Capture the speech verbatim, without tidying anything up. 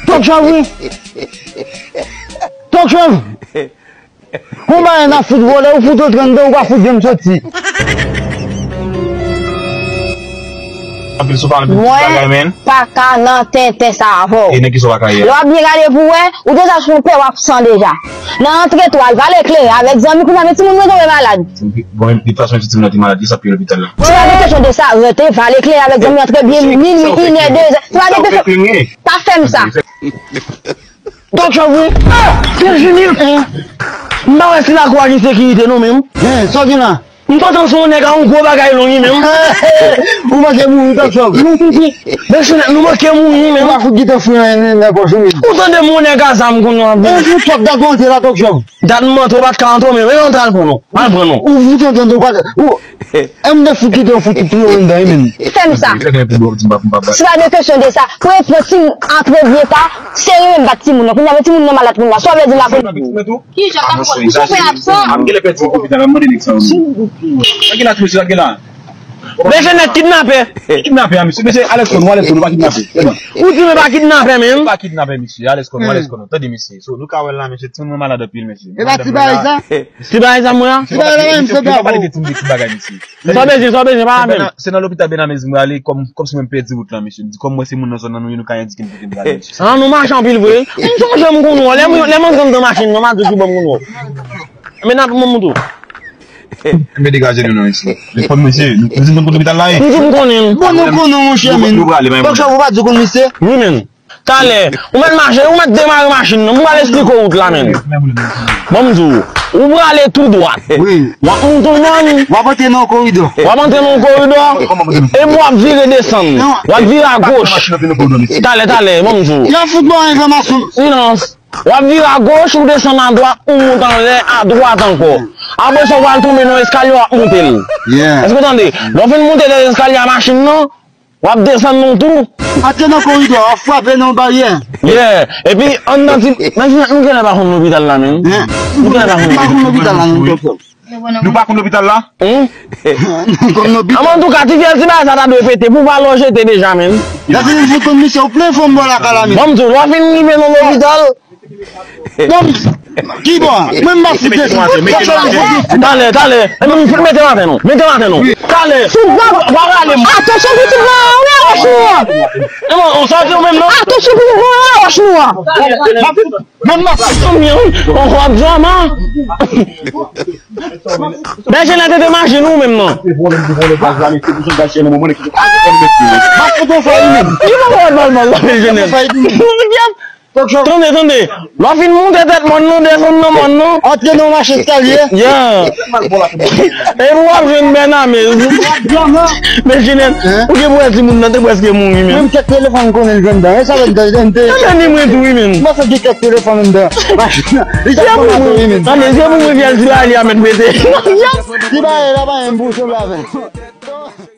Tòk chòv wi. Tòk chòv. Yon bagay n ap fout vòlè, ou fout antre anndan, ou pa fout janm soti. Anpil sou pa anpil ti bagay, men. Mwen pa ka nan tenten sa avè w. E nan kisa w pa ka ye a? Lè w ap byen gade pou wè, ou deja sou pè w ap san deja. Nan antre twal, vale kleren avèk zanmi, kounye a men timoun mwen tonbe malad. Bon, de tout fason, ti timoun nan te malad, li sot pi lopital la. Se pa de kesyon de sa, rete, vale kleren avèk zanmi, antre byen minwi, inè, dezè. Se pa de kesyon. Pa fè m sa. Tòk chòv wi. Ah! Virginie! M pa wè si lakou a gen sekirite non menm. Hen, sa w gen la? M pantan se yon nèg a yon gwo bagay long wi menm. Ou manke mouri, Tòk chòv. Nou manke mouri wi menm. Ou pa fout kite fri nan pòch ou menm. Ou tande m yon nèg a zam kounye a. Ou fout chòv dat mante la, Tòk chòv. Dat mante ou pa t ka antre menm. E antre al pran non. Al pran non. Ou fout antre, ou pa ou M te fout kite yon fout tou yo anndan wi menm. Fè m sa. Se pa de kesyon de sa. Pou e pran timoun antre byen sa, se li menm bat timoun nan. Kounye a men timoun nan malad kounye a. Sa w vle di la pou li? Ki jan k ap fè? Ou chofè absan. M genlè pèdi lopital la, m mande nèg sa yo. Sa gen la tou mesye, sa gen la? Mesye nèg kidnapè. Kidnapè a mesye. Mesye Alex Kono, Alex Kono pa kidnapè. Ou di men pa kidnapè menm. Pa kidnapè mesye, Alex Kono, Alex Kono. Tande mesye. So, nou ka wè l la mesye, timoun nan malad anpil mesye. E pa ti bagay sa? Ti bagay sa mwen an? Ti bagay la menm se pa bon. Yo pa pale de timoun de ti bagay mesye. Sa w bezwen, sa w bezwen, pa la menm. Se nan lopital Benamez mwen ale, kòm, kòmsi mwen pèdi wout la, mesye. M di, kòm mwen se moun nan zòn nan nou ye, nou ka endike m kote m prale, mesye. Ah, nou mache anpil vre. M sonje m konn wè, lè m, lè m antre anndan machin nan, m a di w ban m konn wè. Men n ap ban m tou. Men degaje nou non, mesye. Men kòm mesye, nou, nou di nou konn lopital la, e. M di m konnen. Bon, nou konnen, monchè, men. Nou prale, men. Tòk chòv ou pa di w konn misye? Wi, men. Talè, ou mèt mache, ou mèt demare machin nan, m pral esplike w wout la, menn. Ban m di w, ou prale tou dwat. Wi. W ap moute yon mòn. W ap antre nan yon koridò. W ap antre nan yon koridò, epi w ap vire desann. W ap vire agoch. Talè, talè, ban m di w. Y ap fout ba w enfòmasyon. Silans. W ap vire agoch, ou desann adwat, ou moute anlè, adwat ankò. Apre sa, w pral tonbe nan eskalye, w ap moute l. Èske w tande? Lè w fin moute nan eskalye a machin nan, W ap desann nan tou. Antre nan koridò, w ap frape nan yon baryè. Yeah. Epi, anndan ti, men nou genlè pa konn lopital la, menm. Nou genlè pa konn lopital la, non, doktè. Nou pa konn lopital la? Hm? Nou konn lopital. Antouka, ti fyèl, ti bagay sa ta dwe pete. Pou pa lò jete deja, menm. Lè fini fout konn misye, ou plen fanm bò lakay la, menm. Ban m di w, lè w fin rive nan lopital, Bon, kibò? Mwen m pa fout de sa. Talè, talè. Mete m atè non. Mete m atè non. Talè. Sou gwa, w a rale m. Atansyon pitit mwen an, wi, a wòch nou an. E bon, ou sòti ou menm non? Atansyon pitit mwen an, a wòch nou an. Mwen m pa fout. Zanmi an, w ap drama. Bèje nan tete machin ou menm non. M ap fout ou fè li menm. Ki mwen wè mal mal la, Bèje nan. Tande, tande. Lè w fin moute tèt mòn nan, desann nan mòn nan. Antre nan mache eskalye. Yeah. E pou w ap jwenn Bènamez. Men Jenèt, ou gen pou wè timoun nan te prèske mouri menm. Menm kèk telefòn m konnen l jwenn dan. E sa fè m te, m te. Tande ni mwen tou wi menm. M panse gen kèk telefòn anndan. Machin nan. Li t ap pran bato wi menm. Tande, se pou mwen vyèl ti bagay li a mèt pete. Ti bagay la pa menm pou w sanble avè l.